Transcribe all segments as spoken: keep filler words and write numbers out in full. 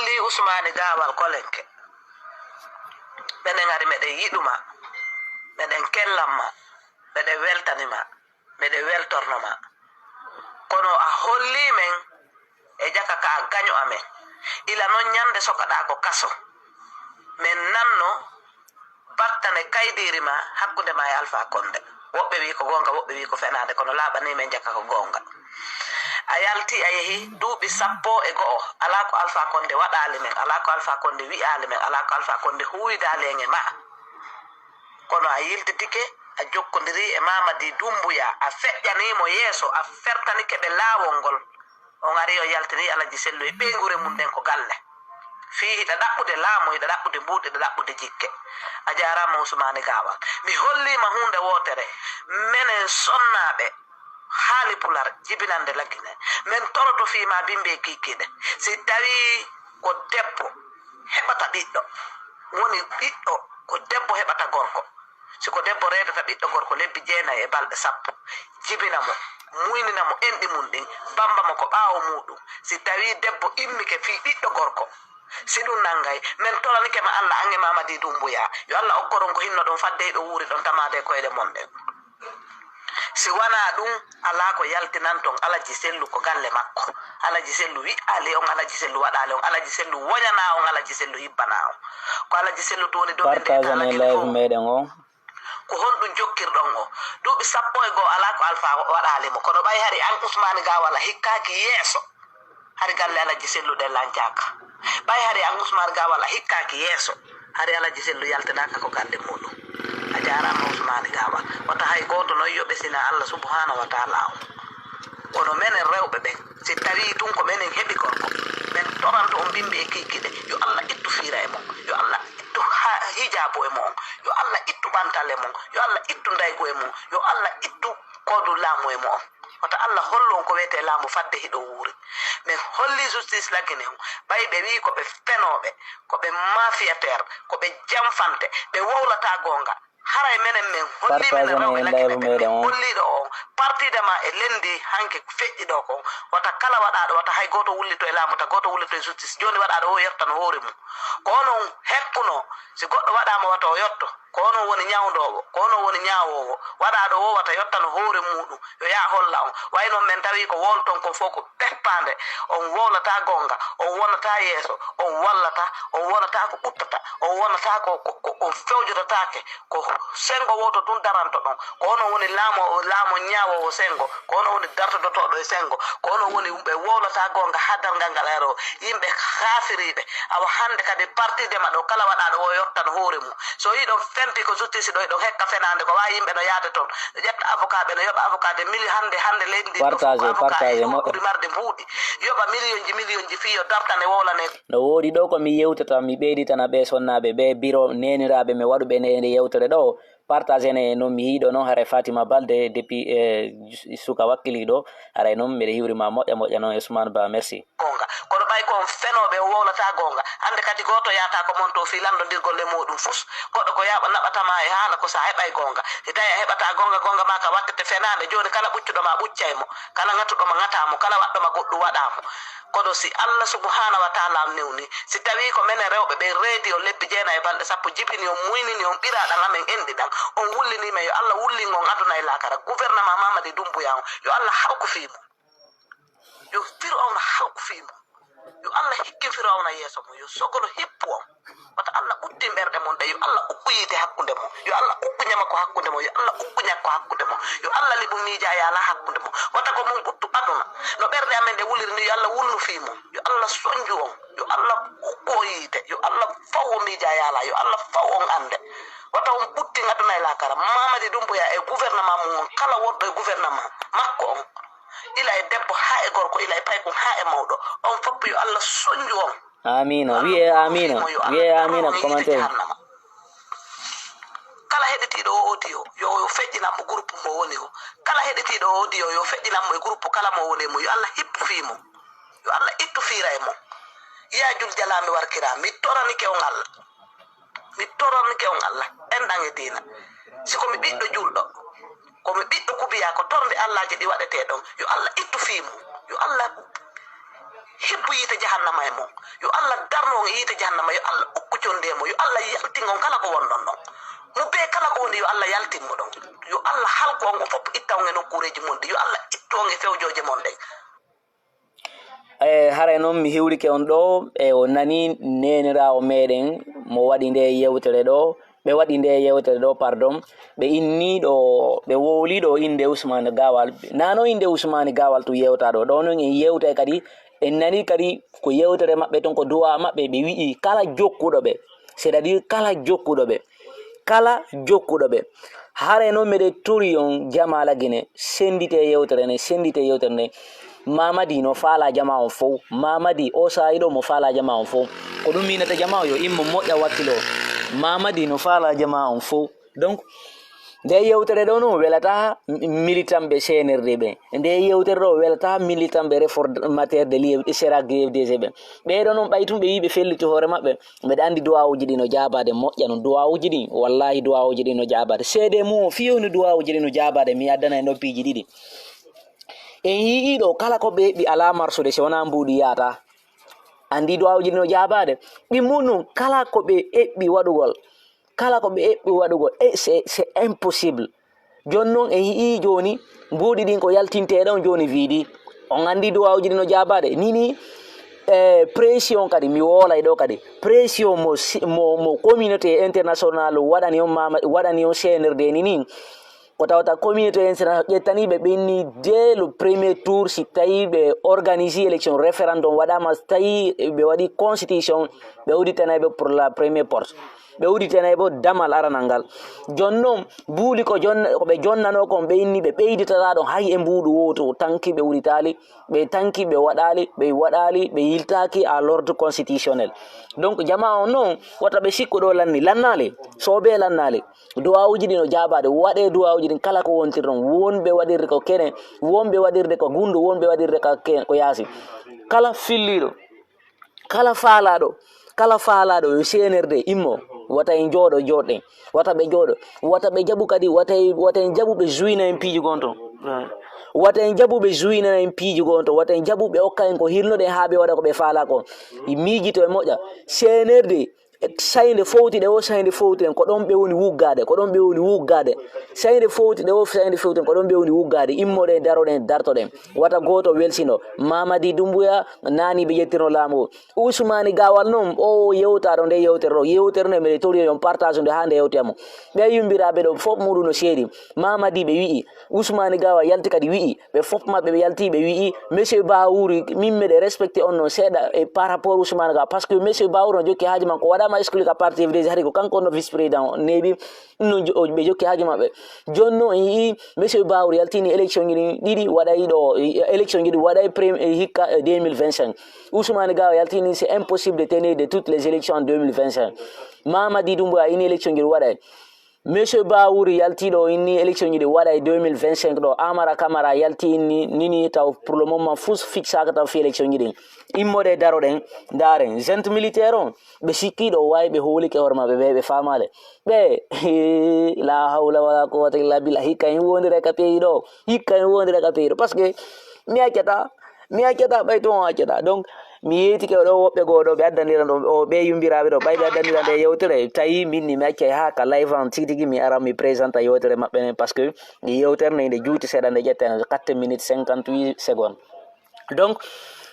Li Usmaani Gaawal Kolenke, menen ari meɗen yiɗuma, meɗen kellamma, meɗen weltanima, meɗen weltornoma. Kono a holli men e jaka ka gaño amen. Ila non ñande sokaɗa ko kaso, men nanno battane kaydiiri ma hakkunde ma e Alfa Konde. Woɓɓe wi ko goonga, woɓɓe wi ko fenaande, kono laaɓanii men jaka ko goonga. A yalti a yehi duuɓi sappo e go'o, alaa ko Alfa Konde waɗaali men, alaa ko Alfa Konde wi'aali men, alaa ko Alfa Konde huwidaali en e ma. Kono a yiltitike, a jokkondirii e Mamadi Dumbuya, a feƴƴanii mo yeeso, a fertanike ɓe laawol ngol. On ari on yaltinii Alaji Sellu e ɓeynguure mum nden ko galle. Fii hiɗa ɗaɓɓude laamu, hiɗa ɗaɓɓude mbuuɗi, hiɗa ɗaɓɓude jikke. A jaaraama Usmaani Gaawal. Mi holliima huunde wootere. Menen sonnaaɓe haali pular jibinande Lagine. Men toroto fii ma bimbi e kiikiiɗe. Si tawii ko debbo heɓata ɓiɗɗo, woni ɓiɗɗo ko debbo heɓata gorko. Si ko debbo reedata ɓiɗɗo gorko lebbi jeenayi e balɗe sappo, jibina mo, muynina mo enɗi mum ɗin, bamba mo ko ɓaawo muuɗum. Si tawii debbo immike fii ɓiɗɗo gorko, si ɗum nanngay, men toranike ma Alla, an e Mamadi Dumbuya, yo Alla okkoron ko hinnoɗon fadde hiɗo wuuri ɗon tamaade e koyɗe mon ɗen. Si wanaa ɗum, alaa ko yaltinanton Alaji Sellu ko galle makko. Alaji Sellu wi'aali on, Alaji Sellu waɗaali on, Alaji Sellu woñanaa on, Alaji Sellu hibbanaa on. Ko Alaji Sellu toni dow men nde Partagen e live meɗen o. Ko honɗum jokkirɗon o? Duuɓi sappo e go'o alaa ko Alfa waɗaali mo. Kono ɓay hari an Usmaani Gaawal a hikkaaki yeeso, hari galle Alaji Sellu ɗen lancaaka. Ɓay hari an Usmaani Gaawal a hikkaaki yeeso, hari Alaji Sellu yaltinaaka ko galle muuɗum. A jaaraama Usmaani Gaawal. Wata hay gooto non yoɓe sina Alla Subhaanahu wa Taala on. Kono menen rewɓe ɓen, si tawii tun ko menen heɓi gorko, men toranto on bimbi e kiikiiɗe, yo Alla ittu fiira e mon, yo Alla ittu ha-, hijaabu e mon, yo Alla ittu ɓantal e mon, yo Alla ittu ndaygu e mon, yo Alla ittu koodu laamu e mon. Wata Alla hollu on ko wiyetee laamu fadde hiɗo wuuri. Men holli justice Lagine on, ɓay ɓe wii ko ɓe fenooɓe, ko ɓe mafiateur, ko ɓe janfante, ɓe wowlataa goonga. Haray menen men holli menen rewɓe Lagine ɓe, men holliiɗo on, partiidema e lenndi hanke feƴƴi ɗo kon, wata kala waɗaaɗo, wata hay gooto wullito e laamu, wata gooto wullito e justice. Jooni waɗaaɗo o yottano hoore mum. Ko onon hekkunoo, si goɗɗo waɗaama wata o yotto, ko onon woni ñawndoowo, ko onon woni ñaawoowo. Waɗaaɗo o wata yottano hoore muuɗum, yo yaa holla on. Way non men tawi ko wowloton kon fof ko peppaande, on wowlataa goonga, on wonataa yeeso, on wallataa, on wonataa ko ɓuttata, on wonataa ko, ko, ko, on fewjototaake, ko senngo wooto tun darantoɗon. Ko onon woni laamo, laamo ñaawoowo senngo, ko onon woni dartodotooɗo e senngo, ko onon woni ɓe wowlataa goonga haa darngal ngal aroo. Yimɓe kaafiriiɓe, awa hannde kadi partiidema ɗo, kala waɗaaɗo o yottan hoore mum. So hiɗon fempi ko justice ɗo, hiɗon hekka fenaande, ko waawi yimɓe no yaade toon, ƴetta avocat, ɓe no yoɓa avocat de million, hannde, hannde leydi ndi ɗo fof ko avocat e ɗum ɓuri marde mbuuɗi. Yoɓa millionji, millionji fii yo dartan e wowlane. No woodi ɗo ko mi yewtata, mi ɓeyditana ɓe sonnaaɓe ɓe biro neeniraaɓe, mi waɗu ɓe nde yewtere ɗo. Partage ne noon mi yiiɗo noon, haray Fatima Balde depuis e suka wakkiliiɗo, haray noon mbeɗa hiwri ma moƴƴa moƴƴa noon Ousmane Ba, merci. Goonga. Kono ɓay ko on fenooɓe, on wowlataa goonga. Hannde kadi gooto yahata ko mon to fii lanndondirgol e mooɗum fus. Goɗɗo ko yaaɓa naɓata ma e haala ko so a heɓay goonga. Si tawi a heɓataa goonga, goonga ma ka wattete fenaande. Jooni kala ɓuccuɗo ma ɓuccay mo. Kala ŋatuɗo ma ŋataa mo. Kala waɗɗo ma goɗɗum waɗaa mo. Kono si Alla subhaanahu wa taala on newni, si tawii ko menen rewɓe ɓen reedi on lebbi jeenayi e balɗe sappo, jibini on, muynini on ɓiraaɗan amen enɗiɗan, on wullinii men, yo Alla wullin on aduna e laakara. Gouvernement Mamadi Doumbouya on, yo Alla hawku fii mum. Yo Firawna hawku fii mum. Yo Alla hikkin Firawna yeeso mum. Yo sogolo hippu on. Wata Alla ɓuttin ɓerɗe mon ɗe. Yo Alla uɓɓu yiite hakkunde mon. Yo Alla uɓɓu ñamako hakkunde mon. Yo Alla uɓɓu ñakko hakkunde mon. Yo Alla liɓu miija yaala hakkunde mon. Wata ko mon ɓuttu aduna. No ɓerɗe amen ɗe wuliri ni, yo Alla wulnu fii mum. Yo Alla sonju on. Yo Alla uɓɓu on yiite. Yo Alla faw on miija yaala. Yo Alla faw on annde. Wata on ɓuttin aduna e laakara. Mamadi Doumbouya e gouvernement mum on, kala wonɗo e gouvernement makko on, ila e debbo haa e gorko, ila e paykun haa e mawɗo, on fof yo Alla sonju on. Amiina. Wiyee amiina. Wiyee amiina ko commentaire. Kala heɗitiiɗo o audio, yo, yo feƴƴinan mo groupe mo woni o. Kala heɗitiiɗo o audio, yo feƴƴinan mo e groupe kala mo woni e mum. Yo Alla hippu fii mum. Yo Alla ittu fiira e mum. Yaa Jul Jalaa, mi warkiraa, mi toranike on Alla. Mi toranike on Alla, enɗan e diina. Si ko mi ɓiɗɗo julɗo, ko mi ɓiɗɗo kubiya, ko tornde Allaaji ɗi waɗetee ɗon. Yo Alla ittu fii mum. Yo Alla Hibbu yiite jahannama e mon. Yo Allah darno on e yiite jahannama, yo Allah ukku conde e mon, yo Allah yaltin on kala ko wonɗon ɗon. Mo bee kala ko woni, yo Allah yaltin mo ɗon. Yo Allah halku on, o fof itta on e nokkuureeji mon ɗi. Yo Allah ittu on e fewjooje mon ɗen. E haray noon mi hiwrike on ɗo, e o nani neeniraawo meeɗen mo waɗi nde yewtere ɗo, ɓe waɗi nde yewtere ɗo, pardon, ɓe inni ɗo, ɓe wowli ɗo innde Usmaani Gawal. Nano innde Usmaani Gawal tun yewta ɗo. Ɗo noon en yewtay kadi, en nani kadi ko yewtere maɓɓe ton, ko du'a maɓɓe, ɓe wi'i kala jokkuɗo ɓe, c'est-à-dire kala jokkuɗo ɓe, kala jokkuɗo ɓe. Haray noon meɗe tori on jamaala Gine, sendite yewtere nde, sendite yewtere nde. Mamadi no faala jama on fow. Mamadi o saa'i ɗo mo faala jama on fow. Ko ɗum miinata jama o yo immo moƴƴa wakkilo. Mamadi no faala jama on fow. Donc, nde yewtere ɗo no welata militant ɓe C N R D ɓe. Nde yewtere ɗo welata militant ɓe réformateur de l'I F, Sera G F D G ɓe. Ɓeeɗo noon ɓay tun ɓe wi'i ɓe felliti hoore maɓɓe. Mbeɗa anndi du'aawuji ɗi no jaabaade moƴƴa no. Du'aawuji ɗi, wallaahi du'aawuji ɗi no jaabaade. Seede mum o fii woni du'aawuji ɗi no jaabaade. Mi addana en ɗon piiji ɗiɗi. En yi'i ɗo kala ko ɓe eɓɓi alaa marsude si wonaa mbuuɗi yaata. Anndi du'aawuji ɗi no jaabaade. Ɗi mum nun kala ko ɓe eɓɓi waɗugol. Kala ko ɓe eɓɓi waɗugol. E c'est, c'est impossible. Jooni noon en yi'i jooni mbuuɗi ɗin ko yaltintee ɗon jooni wiidi. On anndi du'aawuji ɗi no jaabaade. Ni ni, eh, pression kadi, mi woolay ɗo kadi. Pression mo si-, mo, mo communauté international waɗani on mama, waɗani on C N R D ni ni. Ko tawata communauté international ƴettani ɓe ɓenni dès le premier tour si tawi ɓe organise élection référendum waɗama, si tawi ɓe waɗi constitution, ɓe udditanay ɓe pour la première porte. Ɓe udditanay bo damal aranal ngal. Jooni noon, mbuuɗi ko jon-, ko ɓe jonnanoo kon, ɓe inni ɓe ɓeyditata ɗon hay e mbuuɗu wootu. Tanki ɓe udditaali, ɓe tanki ɓe waɗaali, ɓe waɗaali, ɓe yiltaaki à l'ordre constitutionnel. Donc, jamaa on noon, wota ɓe sikku ɗo lanni, lannaali, soobee lannaali. Du'aawuji ɗin no jaabaade, waɗee du'aawuji ɗin kala ko wontirɗon. Wonɓe waɗirde ko kene, wonɓe waɗirde ko gunndo, wonɓe waɗirde ko ke-, ko yaasi. Kala filliiɗo, kala faalaaɗo, kala faalaaɗo yo C N R D immo, wota en jooɗo, jooɗɗen. Wota ɓe jooɗo, wota ɓe jaɓu kadi, wota en, wota en jaɓu ɓe jouina en piiji gon ton. Wota en jaɓu ɓe jouina en piiji gon ton, wota en jaɓu ɓe okka en ko hirnuɗen haa ɓe waɗa ko ɓe faalaa kon. Miijito e moƴƴa. C N R D, saa'i nde fowti ɗe o, saa'i nde fowti ɗen, ko ɗon ɓe woni wuggaade, ko ɗon ɓe woni wuggaade. Saa'i nde fowti ɗe o, saa'i nde fowti ɗen, ko ɗon ɓe woni wuggaade. Immoɗen, daroɗen, dartoɗen. Wata gooto welsino. Mamadi Doumbouya naani ɓe ƴettirno laamu o. Usmani Gawal noon, o yewtaɗo nde yewtere ɗo. Yewtere nde mbiɗa tori on partage nde haa nde yewtemo. Ɓe yumbiraaɓe ɗo fof muɗum no seedi. Mamadi ɓe wi'i, Usmani Gawal yalti kadi wi'i, ɓe fof maɓɓe ɓe yalti ɓe wi'i, Monsieur Bawouri, min mbiɗa respecté on noon seeɗa e par rapport Usmani Gawal. Parce que Monsieur Bawouri no jokki haaji makko, waɗama exclu ka parti F D C, hari ko kanko no vice président o, neeɓi, no jo-, ɓe jokki haaji maɓɓe. Jooni noon en yi'i Monsieur Bawouri yaltini élection ji ɗin ɗiɗi waɗay ɗo, élection ji ɗi waɗay prem-, hikka, eh, deux mille vingt-cinq. Usmani Gawal yaltini c'est impossible de tenir de toutes les élections en deux mille vingt-cinq. Mamadi Doumbouya inni élection ji ɗi waɗay. Monsieur Bawouri yalti ɗo inni élection ji ɗi waɗay deux mille vingt-cinq ɗo. Amara Camara yalti inni nini taw pour le moment fus fixaka taw fi élection ji ɗin. Immoɗe daroɗen, ndaren. Junte militaire on, ɓe sikki ɗo wawi ɓe hoolike hoore maɓɓe ɓe, ɓe faamaale. Ɓe, la hawla wala quwwata illa billah. Hikka en wondira ka pays ɗo. Hikka en wondira ka pays ɗo. Parce que mi accata, mi accata ɓay to on accata. Donc, mi yeetike ɗo woɓɓe goo ɗo ɓe addandira ɗo, o ɓe yumbiraaɓe ɗo. Ɓay ɓe addandira nde yewtere, tawi min ni mi accay haa ka live an tigi tigi mi ara mi présenta yewtere maɓɓe nden. Parce que nde yewtere nde, nde juuti seeɗa, nde ƴetten quatre minutes cinquante-huit secondes. Donc,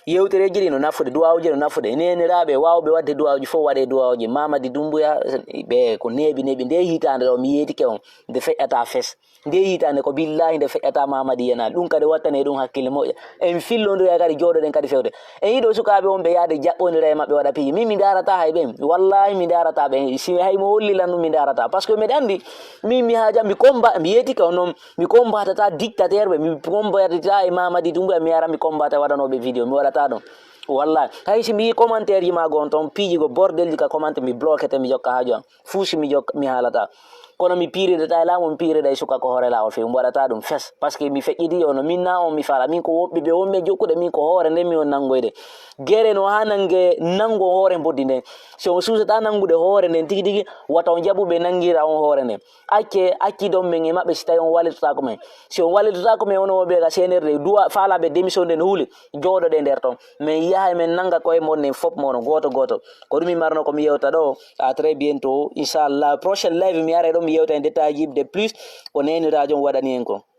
yewtereeji ɗi no nafude, duwawuji no nafude. Neeniraaɓe waawɓe waɗde duwawuji fof, waɗee duwawuji. Mamadi Doumbouya, ɓe ko neeɓi neeɓi. Nde hitaande ɗo, mi yeetike on, nde feƴƴata fes. Nde hitaande ko billaahi nde feƴƴata Mamadi Yenaali. Ɗum kadi wattane ɗum hakkille moƴƴa. En fillondira kadi, jooɗoɗen kadi fewde. En yiɗo sukaaɓe wonɓe yaade jaɓɓondira e maɓɓe waɗa piiji. Min mi ndaarata hay ɓen. Wallaahi mi ndaarata ɓen. Si hay mo holli lan ɗum mi ndaarata. Parce que miɗa anndi, min mi haaja, mi combat, mi yeetike on noon. Mi combatata dictateur ɓe, mi combatata e Mamadi Doumbouya, mi ara mi combata waɗanoɓe vidéo, mi waɗata ɗum. Wallahi. Hay si mi yi commentaire ji ma gon ton, piiji go bordelji ka commentaire, mi bloquete, mi jokka haaju am. Fuu si mi jokka, mi haalata. Kono mi piiridata e laamu, mi piirida e suka ko hoore laawol few, mi waɗata ɗum fes. Parce que mi feƴƴidi, ono min na on mi faala, min ko woɓɓe ɓe wonɓe jokkude, min ko hoore nden mi on nanngoyde. Gere no haa nannge, nanngo hoore mboddi nden. Si on suusata nanngude hoore nden tigi tigi, wata on jaɓu ɓe nanngira on hoore nden. Acce, acci ɗon men e maɓɓe si tawi on wallitotaako men. Si on wallitotaako men, ono ɓe ka C N R D, duwa faalaɓe démission nden huuli, jooɗoɗe nder ton. Men yaha men nannga koye mon nden fop mono gooto gooto. Ko ɗum mi marno ko mi yewta ɗo. À très bientôt, inchallah. Prochaine live mi ara ɗo mi yewta en détail de plus ko neeniraajo on waɗani en ko.